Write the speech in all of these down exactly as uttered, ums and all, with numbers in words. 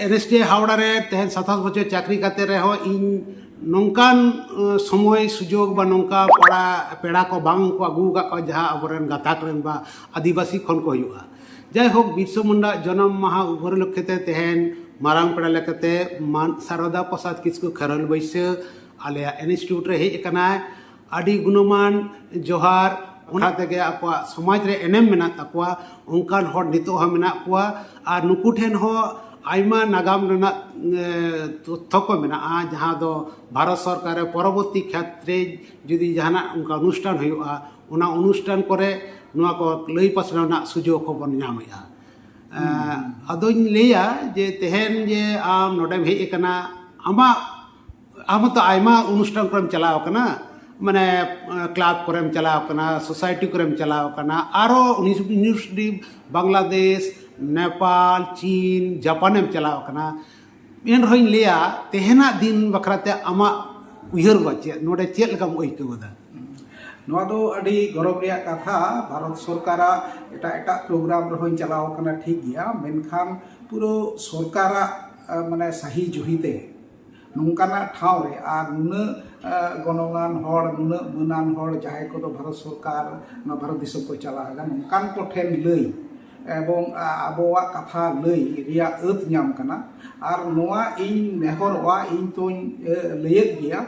N S D Howrah ᱨᱮ ᱛᱮᱦᱮᱧ ᱥᱟᱛᱟᱥ ᱵᱚᱪᱷᱚᱨ ᱪᱟᱹᱠᱨᱤ ᱠᱟᱛᱮ ᱨᱮᱦᱚᱸ ᱤᱧ ᱱᱚᱝᱠᱟᱱ ᱥᱚᱢᱚᱭ ᱥᱩᱡᱳᱜᱽ ᱵᱟ ᱱᱚᱝᱠᱟ ᱯᱟᱲᱟ ᱯᱮᱲᱟ ᱠᱚ ᱵᱟᱝ ᱠᱚ ᱟᱹᱜᱩ ᱟᱠᱟᱫ ᱠᱚᱣᱟ, ᱡᱟᱦᱟᱸ ᱟᱵᱚᱨᱮᱱ ᱜᱟᱛᱟᱠ ᱨᱮᱱ ᱵᱟ ᱟᱹᱫᱤᱵᱟᱹᱥᱤ ᱠᱷᱚᱱ ᱠᱚ ᱦᱩᱭᱩᱜᱼᱟ᱾ ᱡᱟᱭᱦᱳᱠ, ᱵᱤᱨᱥᱟ ᱢᱩᱱᱰᱟ ᱡᱚᱱᱚᱢ ᱢᱟᱦᱟ ᱩᱯᱚᱞᱚᱠᱠᱷᱮ ᱛᱮ ᱛᱮᱦᱮᱧ ᱢᱟᱨᱟᱝ ᱯᱮᱲᱟ ᱞᱮᱠᱟᱛᱮ ᱢᱟᱱ ᱥᱟᱨᱚᱫᱟ ᱯᱨᱚᱥᱟᱫᱽ ᱠᱤᱥᱠᱩ ᱠᱷᱮᱨᱣᱟᱞ ᱵᱟᱹᱭᱥᱟᱹ ᱟᱞᱮᱭᱟᱜ ᱤᱱᱥᱴᱤᱴᱭᱩᱴ ᱨᱮ ᱦᱮᱡ ᱟᱠᱟᱱᱟᱭ᱾ ᱟᱹᱰᱤ ᱜᱩᱱᱚᱢᱟᱱ ᱡᱚᱦᱟᱨ᱾ ᱚᱱᱟ ᱛᱮᱜᱮ ᱟᱠᱚᱣᱟᱜ ᱥᱚᱢᱟᱡᱽ ᱨᱮ ᱮᱱᱮᱢ ᱢᱮᱱᱟᱜ ᱛᱟᱠᱚᱣᱟ, ᱚᱱᱠᱟᱱ ᱦᱚᱲ ᱱᱤᱛᱚᱜ ᱦᱚᱸ ᱢᱮᱱᱟᱜ ᱠᱚᱣᱟ᱾ ᱟᱨ ᱱᱩᱠᱩ ᱴᱷᱮᱱ ᱦᱚᱸ ᱟᱭᱢᱟ ᱱᱟᱜᱟᱢ ᱨᱮᱱᱟᱜ ᱛᱚᱛᱛᱷᱚ ᱠᱚ ᱢᱮᱱᱟᱜᱼᱟ, ᱡᱟᱦᱟᱸ ᱫᱚ ᱵᱷᱟᱨᱚᱛ ᱥᱚᱨᱠᱟᱨ ᱨᱮ ᱯᱚᱨᱚᱵᱚᱨᱛᱤ ᱠᱷᱮᱛᱨᱮ ᱡᱩᱫᱤ ᱡᱟᱦᱟᱱᱟᱜ ᱚᱱᱠᱟ ᱚᱱᱩᱥᱴᱷᱟᱱ ᱦᱩᱭᱩᱜᱼᱟ, ᱚᱱᱟ ᱚᱱᱩᱥᱴᱷᱟᱱ ᱠᱚᱨᱮ ᱱᱚᱣᱟ ᱠᱚ ᱞᱟᱹᱭ ᱯᱟᱥᱱᱟᱣ ᱨᱮᱱᱟᱜ ᱥᱩᱡᱳᱜᱽ ᱦᱚᱸᱵᱚᱱ ᱧᱟᱢᱮᱫᱼᱟ᱾ ᱟᱫᱚᱧ ᱞᱟᱹᱭᱟ ᱡᱮ ᱛᱮᱦᱮᱧ ᱡᱮ ᱟᱢ ᱱᱚᱰᱮᱢ ᱦᱮᱡ ᱟᱠᱟᱱᱟ, ᱟᱢᱟᱜ ᱟᱢ ᱦᱚᱸᱛᱚ ᱟᱭᱢᱟ ᱚᱱᱩᱥᱴᱷᱟᱱ ᱠᱚᱨᱮᱢ ᱪᱟᱞᱟᱣ ᱟᱠᱟᱱᱟ, ᱢᱟᱱᱮ ᱠᱞᱟᱵᱽ ᱠᱚᱨᱮᱢ ᱪᱟᱞᱟᱣ ᱟᱠᱟᱱᱟ, ᱥᱳᱥᱟᱭᱴᱤ ᱠᱚᱨᱮᱢ ᱪᱟᱞᱟᱣ ᱟᱠᱟᱱᱟ, ᱟᱨᱚ ᱤᱭᱩᱱᱤᱵᱷᱟᱨᱥᱤᱴᱤ ᱵᱟᱝᱞᱟᱫᱮᱥ, ᱱᱮᱯᱟᱞ, ᱪᱤᱱ, ᱡᱟᱯᱟᱱᱮᱢ ᱪᱟᱞᱟᱣ ᱟᱠᱟᱱᱟ᱾ ᱮᱱ ᱨᱮᱦᱚᱸᱧ ᱞᱟᱹᱭᱟ, ᱛᱮᱦᱮᱧᱟᱜ ᱫᱤᱱ ᱵᱟᱠᱷᱨᱟ ᱛᱮ ᱟᱢᱟᱜ ᱩᱭᱦᱟᱹᱨ ᱵᱟ ᱪᱮᱫ, ᱱᱚᱰᱮ ᱪᱮᱫ ᱞᱮᱠᱟᱢ ᱟᱹᱭᱠᱟᱹᱣ ᱮᱫᱟ? ᱱᱚᱣᱟ ᱫᱚ ᱟᱹᱰᱤ ᱜᱚᱨᱚᱵᱽ ᱨᱮᱭᱟᱜ ᱠᱟᱛᱷᱟ᱾ ᱵᱷᱟᱨᱚᱛ ᱥᱚᱨᱠᱟᱨᱟᱜ ᱮᱴᱟᱜ ᱮᱴᱟᱜ ᱯᱨᱳᱜᱨᱟᱢ ᱨᱮᱦᱚᱸᱧ ᱪᱟᱞᱟᱣ ᱟᱠᱟᱱᱟ, ᱴᱷᱤᱠ ᱜᱮᱭᱟ, ᱢᱮᱱᱠᱷᱟᱱ ᱯᱩᱨᱟᱹ ᱥᱚᱨᱠᱟᱨᱟᱜ ᱢᱟᱱᱮ ᱥᱟᱹᱦᱤ ᱡᱩᱦᱤᱛᱮ ᱱᱚᱝᱠᱟᱱᱟᱜ ᱴᱷᱟᱶ ᱨᱮ ᱟᱨ ᱱᱩᱱᱟᱹᱜ ᱜᱚᱱᱚᱝᱟᱱ ᱦᱚᱲ, ᱱᱩᱱᱟᱹᱜ ᱢᱟᱹᱱᱟᱱ ᱦᱚᱲ, ᱡᱟᱦᱟᱸᱭ ᱠᱚᱫᱚ ᱵᱷᱟᱨᱚᱛ ᱥᱚᱨᱠᱟᱨ, ᱱᱚᱣᱟ ᱵᱷᱟᱨᱚᱛ ᱫᱤᱥᱚᱢ ᱠᱚ ᱪᱟᱞᱟᱣ ᱮᱫᱟ, ᱱᱚᱝᱠᱟᱱ ᱠᱚᱴᱷᱮᱱ ᱞᱟᱹᱭ ᱮᱵᱚᱝ ᱟᱵᱚᱣᱟᱜ ᱠᱟᱛᱷᱟ ᱞᱟᱹᱭ ᱨᱮᱭᱟᱜ ᱟᱹᱛ ᱧᱟᱢ ᱠᱟᱱᱟ᱾ ᱟᱨ ᱱᱚᱣᱟ ᱤᱧ ᱱᱮᱦᱚᱨᱚᱜᱼᱟ, ᱤᱧ ᱛᱚᱧ ᱞᱟᱹᱭᱮᱫ ᱜᱮᱭᱟ,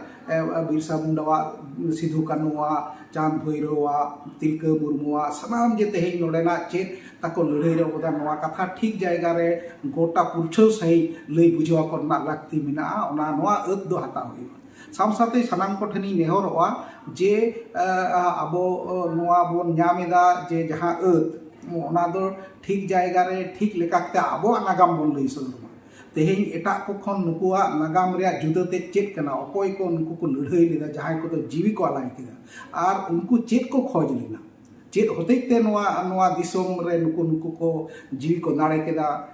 ᱵᱤᱨᱥᱟ ᱢᱩᱱᱰᱟᱣᱟᱜ, ᱥᱤᱫᱷᱩ ᱠᱟᱹᱱᱩᱣᱟᱜ, ᱪᱟᱸᱫᱽ ᱵᱷᱳᱭᱨᱳᱣᱟᱜ, ᱛᱤᱞᱠᱟᱹ ᱢᱩᱨᱢᱩᱣᱟᱜ, ᱥᱟᱱᱟᱢ ᱡᱮ ᱛᱮᱦᱮᱧ ᱱᱚᱰᱮᱱᱟᱜ ᱪᱮᱫ ᱛᱟᱠᱚ ᱞᱟᱹᱲᱦᱟᱹᱭ ᱨᱮ ᱚᱵᱚᱫᱟᱱ, ᱱᱚᱣᱟ ᱠᱟᱛᱷᱟ ᱴᱷᱤᱠ ᱡᱟᱭᱜᱟ ᱨᱮ ᱜᱚᱴᱟ ᱯᱩᱨᱪᱷᱟᱹᱣ ᱥᱟᱹᱦᱤᱡ ᱞᱟᱹᱭ ᱵᱩᱡᱷᱟᱹᱣ ᱟᱠᱚ ᱨᱮᱱᱟᱜ ᱞᱟᱹᱠᱛᱤ ᱢᱮᱱᱟᱜᱼᱟ᱾ ᱚᱱᱟ, ᱱᱚᱣᱟ ᱟᱹᱛ ᱫᱚ ᱦᱟᱛᱟᱣ ᱦᱩᱭᱩᱜᱼᱟ᱾ ᱥᱟᱶ ᱥᱟᱶᱛᱮ ᱥᱟᱱᱟᱢ ᱠᱚᱴᱷᱮᱱᱤᱧ ᱱᱮᱦᱚᱨᱚᱜᱼᱟ ᱡᱮ ᱟᱵᱚ ᱱᱚᱣᱟ ᱵᱚᱱ ᱧᱟᱢ ᱮᱫᱟ ᱡᱮ ᱡᱟᱦᱟᱸ ᱟᱹᱛ, ᱚᱱᱟ ᱫᱚ ᱴᱷᱤᱠ ᱡᱟᱭᱜᱟ ᱨᱮ ᱴᱷᱤᱠ ᱞᱮᱠᱟᱛᱮ ᱟᱵᱚᱣᱟᱜ ᱱᱟᱜᱟᱢ ᱵᱚᱱ ᱞᱟᱹᱭ ᱥᱚᱫᱚᱨ ᱢᱟ᱾ ᱛᱮᱦᱮᱧ ᱮᱴᱟᱜ ᱠᱚ ᱠᱷᱚᱱ ᱱᱩᱠᱩᱣᱟᱜ ᱱᱟᱜᱟᱢ ᱨᱮᱭᱟᱜ ᱡᱩᱫᱟᱹ ᱛᱮᱫ ᱪᱮᱫ ᱠᱟᱱᱟ, ᱚᱠᱚᱭ ᱠᱚ ᱱᱩᱠᱩ ᱠᱚ ᱞᱟᱹᱲᱦᱟᱹᱭ ᱞᱮᱫᱟ, ᱡᱟᱦᱟᱸᱭ ᱠᱚᱫᱚ ᱡᱤᱣᱤ ᱠᱚ ᱟᱞᱟᱭ ᱠᱮᱫᱟ, ᱟᱨ ᱩᱱᱠᱩ ᱪᱮᱫ ᱠᱚ ᱠᱷᱚᱡᱽ ᱞᱮᱱᱟ, ᱪᱮᱫ ᱦᱚᱛᱮᱡ ᱛᱮ ᱱᱚᱣᱟ, ᱱᱚᱣᱟ ᱫᱤᱥᱚᱢ ᱨᱮ ᱱᱩᱠᱩ, ᱱᱩᱠᱩ ᱠᱚ ᱡᱤᱣᱤ ᱠᱚ ᱫᱟᱲᱮ ᱠᱮᱫᱟ,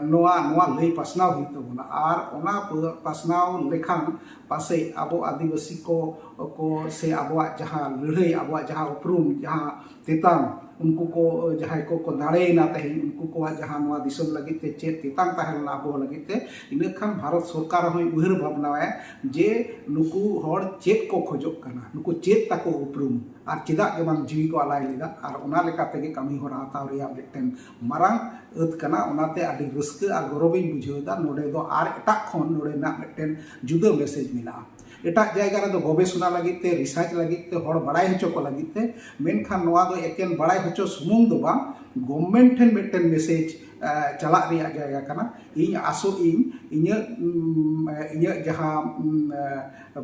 ᱱᱚᱣᱟ, ᱱᱚᱣᱟ ᱞᱟᱹᱭ ᱯᱟᱥᱱᱟᱣ ᱦᱩᱭᱩᱜ ᱛᱟᱵᱚᱱᱟ᱾ ᱟᱨ ᱚᱱᱟ ᱯᱟᱥᱱᱟᱣ ᱞᱮᱠᱷᱟᱱ ᱯᱟᱥᱮᱡ ᱟᱵᱚ ᱟᱹᱫᱤᱵᱟᱹᱥᱤ ᱠᱚ, ᱠᱚ ᱥᱮ ᱟᱵᱚᱣᱟᱜ ᱡᱟᱦᱟᱸ ᱞᱟᱹᱲᱦᱟᱹᱭ, ᱟᱵᱚᱣᱟᱜ ᱡᱟᱦᱟᱸ ᱩᱯᱨᱩᱢ, ᱡᱟᱦᱟᱸ ᱛᱮᱛᱟᱝ, ᱩᱱᱠᱩ ᱠᱚ ᱡᱟᱦᱟᱸᱭ ᱠᱚ, ᱠᱚ ᱫᱟᱲᱮᱭᱮᱱᱟ ᱛᱮᱦᱮᱧ, ᱩᱱᱠᱩ ᱠᱚᱣᱟᱜ ᱡᱟᱦᱟᱸ ᱱᱚᱣᱟ ᱫᱤᱥᱚᱢ ᱞᱟᱹᱜᱤᱫ ᱛᱮ ᱪᱮᱫ ᱛᱮᱛᱟᱝ ᱛᱟᱦᱮᱸ ᱞᱮᱱᱟ ᱟᱵᱚ ᱞᱟᱹᱜᱤᱫ ᱛᱮ, ᱤᱱᱟᱹ ᱠᱷᱟᱱ ᱵᱷᱟᱨᱚᱛ ᱥᱚᱨᱠᱟᱨ ᱦᱚᱸᱭ ᱩᱭᱦᱟᱹᱨ ᱵᱷᱟᱵᱽᱱᱟᱭᱟ ᱡᱮ ᱱᱩᱠᱩ ᱦᱚᱲ ᱪᱮᱫ ᱠᱚ ᱠᱷᱚᱡᱚᱜ ᱠᱟᱱᱟ, ᱱᱩᱠᱩ ᱪᱮᱫ ᱛᱟᱠᱚ ᱩᱯᱨᱩᱢ, ᱟᱨ ᱪᱮᱫᱟᱜ ᱜᱮ ᱵᱟᱝ ᱡᱤᱣᱤ ᱠᱚ ᱟᱞᱟᱭ ᱞᱮᱫᱟ, ᱟᱨ ᱚᱱᱟ ᱞᱮᱠᱟ ᱛᱮᱜᱮ ᱠᱟᱹᱢᱤ ᱦᱚᱨᱟ ᱦᱟᱛᱟᱣ ᱨᱮᱭᱟᱜ ᱢᱤᱫᱴᱮᱱ ᱢᱟᱨᱟᱝ ᱟᱹᱛ ᱠᱟᱱᱟ᱾ ᱚᱱᱟᱛᱮ ᱟᱹᱰᱤ ᱨᱟᱹᱥᱠᱟᱹ ᱟᱨ ᱜᱚᱨᱚᱵᱤᱧ ᱵᱩᱡᱷᱟᱹᱣ ᱮᱫᱟ᱾ ᱱᱚᱰᱮ ᱫᱚ ᱟᱨ ᱮᱴᱟᱜ ᱠᱷᱚᱱ ᱱᱚᱰᱮᱱᱟᱜ ᱢᱤᱫᱴᱮᱱ ᱡᱩᱫᱟᱹ ᱢᱮᱥᱮᱡᱽ ᱢᱮᱱᱟᱜᱼᱟ᱾ ᱮᱴᱟᱜ ᱡᱟᱭᱜᱟ ᱨᱮᱫᱚ ᱜᱚᱵᱮᱥᱚᱱᱟ ᱞᱟᱹᱜᱤᱫ ᱛᱮ, ᱨᱤᱥᱟᱨᱪ ᱞᱟᱹᱜᱤᱫ ᱛᱮ, ᱦᱚᱲ ᱵᱟᱲᱟᱭ ᱦᱚᱪᱚ ᱠᱚ ᱞᱟᱹᱜᱤᱫ ᱛᱮ, ᱢᱮᱱᱠᱷᱟᱱ ᱱᱚᱣᱟ ᱫᱚ ᱮᱠᱮᱱ ᱵᱟᱲᱟᱭ ᱦᱚᱪᱚ ᱥᱩᱢᱩᱝ ᱫᱚ ᱵᱟᱝ, ᱜᱚᱵᱷᱢᱮᱱᱴ ᱴᱷᱮᱱ ᱢᱤᱫᱴᱮᱱ ᱢᱮᱥᱮᱡᱽ ᱪᱟᱞᱟᱜ ᱨᱮᱭᱟᱜ ᱡᱟᱭᱜᱟ ᱠᱟᱱᱟ᱾ ᱤᱧ ᱟᱥᱚᱜ ᱤᱧ, ᱤᱧᱟᱹᱜ ᱩᱢ, ᱤᱧᱟᱹᱜ ᱡᱟᱦᱟᱸ ᱩᱢ,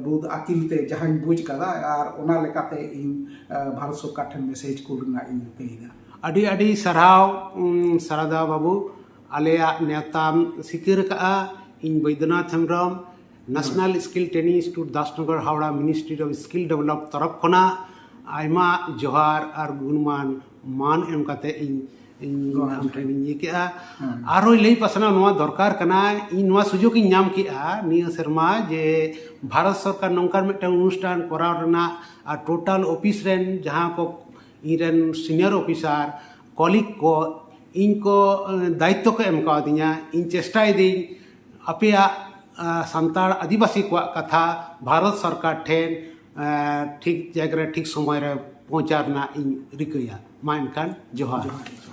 ᱵᱩᱫ ᱟᱹᱠᱤᱞ ᱛᱮ ᱡᱟᱦᱟᱸᱧ ᱵᱩᱡᱽ ᱠᱟᱫᱟ, ᱟᱨ ᱚᱱᱟ ᱞᱮᱠᱟᱛᱮ ᱤᱧ ᱵᱷᱟᱨᱚᱛ ᱥᱚᱨᱠᱟᱨ ᱴᱷᱮᱱ ᱢᱮᱥᱮᱡᱽ ᱠᱩᱞ ᱨᱮᱱᱟᱜ ᱤᱧ ᱨᱤᱠᱟᱹᱭᱮᱫᱟ᱾ ᱟᱹᱰᱤ ᱟᱹᱰᱤ ᱥᱟᱨᱦᱟᱣ, ᱩᱢ, ᱥᱟᱨᱟᱫᱟ ᱵᱟᱹᱵᱩ, ᱟᱞᱮᱭᱟᱜ ᱱᱮᱣᱛᱟᱢ ᱥᱤᱠᱟᱹᱨ ᱟᱠᱟᱫᱼᱟ᱾ ᱤᱧ Baidyanath Hembrom, national skill training institute Dasnagar Howrah, ministry of skill develop ᱛᱚᱨᱚᱯ ᱠᱷᱚᱱᱟᱜ ᱟᱭᱢᱟ ᱡᱚᱦᱟᱨ ᱟᱨ ᱜᱩᱱᱢᱟᱱ ᱢᱟᱱ ᱮᱢ ᱠᱟᱛᱮ ᱤᱧ, ᱤᱧ ᱜᱚᱝᱠᱮ᱾ ᱟᱢ ᱴᱷᱮᱱ ᱤᱧ ᱤᱭᱟᱹ ᱠᱮᱜᱼᱟ᱾ ᱦᱮᱸ᱾ ᱟᱨᱦᱚᱸ ᱞᱟᱹᱭ ᱯᱟᱥᱱᱟᱣ ᱱᱚᱣᱟ ᱫᱚᱨᱠᱟᱨ ᱠᱟᱱᱟ, ᱤᱧ ᱱᱚᱣᱟ ᱥᱩᱡᱳᱜᱽ ᱤᱧ ᱧᱟᱢ ᱠᱮᱜᱼᱟ ᱱᱤᱭᱟᱹ ᱥᱮᱨᱢᱟ ᱡᱮ ᱵᱷᱟᱨᱚᱛ ᱥᱚᱨᱠᱟᱨ ᱱᱚᱝᱠᱟᱱ ᱢᱤᱫᱴᱟᱝ ᱚᱱᱩᱥᱴᱷᱟᱱ ᱠᱚᱨᱟᱣ ᱨᱮᱱᱟᱜ ᱟᱨ ᱴᱳᱴᱟᱞ ᱚᱯᱷᱤᱥ ᱨᱮᱱ ᱡᱟᱦᱟᱸ ᱠᱚ ᱤᱧ ᱨᱮᱱ ᱥᱤᱱᱤᱭᱟᱨ ᱚᱯᱷᱤᱥᱟᱨ ᱠᱚᱞᱤᱜᱽ ᱠᱚ ᱤᱧ ᱠᱚ, ᱮ, ᱫᱟᱭᱤᱛᱛᱚ ᱠᱚ ᱮᱢ ᱠᱟᱣᱫᱤᱧᱟ᱾ ᱤᱧ ᱪᱮᱥᱴᱟᱭᱮᱫᱟᱹᱧ ᱟᱯᱮᱭᱟᱜ, ᱟ, ᱥᱟᱱᱛᱟᱲ ᱟᱹᱫᱤᱵᱟᱹᱥᱤ ᱠᱚᱣᱟᱜ ᱠᱟᱛᱷᱟ ᱵᱷᱟᱨᱚᱛ ᱥᱚᱨᱠᱟᱨ ᱴᱷᱮᱱ, ᱮ, ᱴᱷᱤᱠ ᱡᱟᱭᱜᱟ ᱨᱮ ᱴᱷᱤᱠ ᱥᱚᱢᱚᱭ ᱨᱮ ᱯᱳᱸᱣᱪᱷᱟᱣ ᱨᱮᱱᱟᱜ ᱤᱧ ᱨᱤᱠᱟᱹᱭᱟ᱾ ᱢᱟ ᱮᱱᱠᱷᱟᱱ ᱡᱚᱦᱟᱨ᱾ ᱡᱚᱦᱟᱨ᱾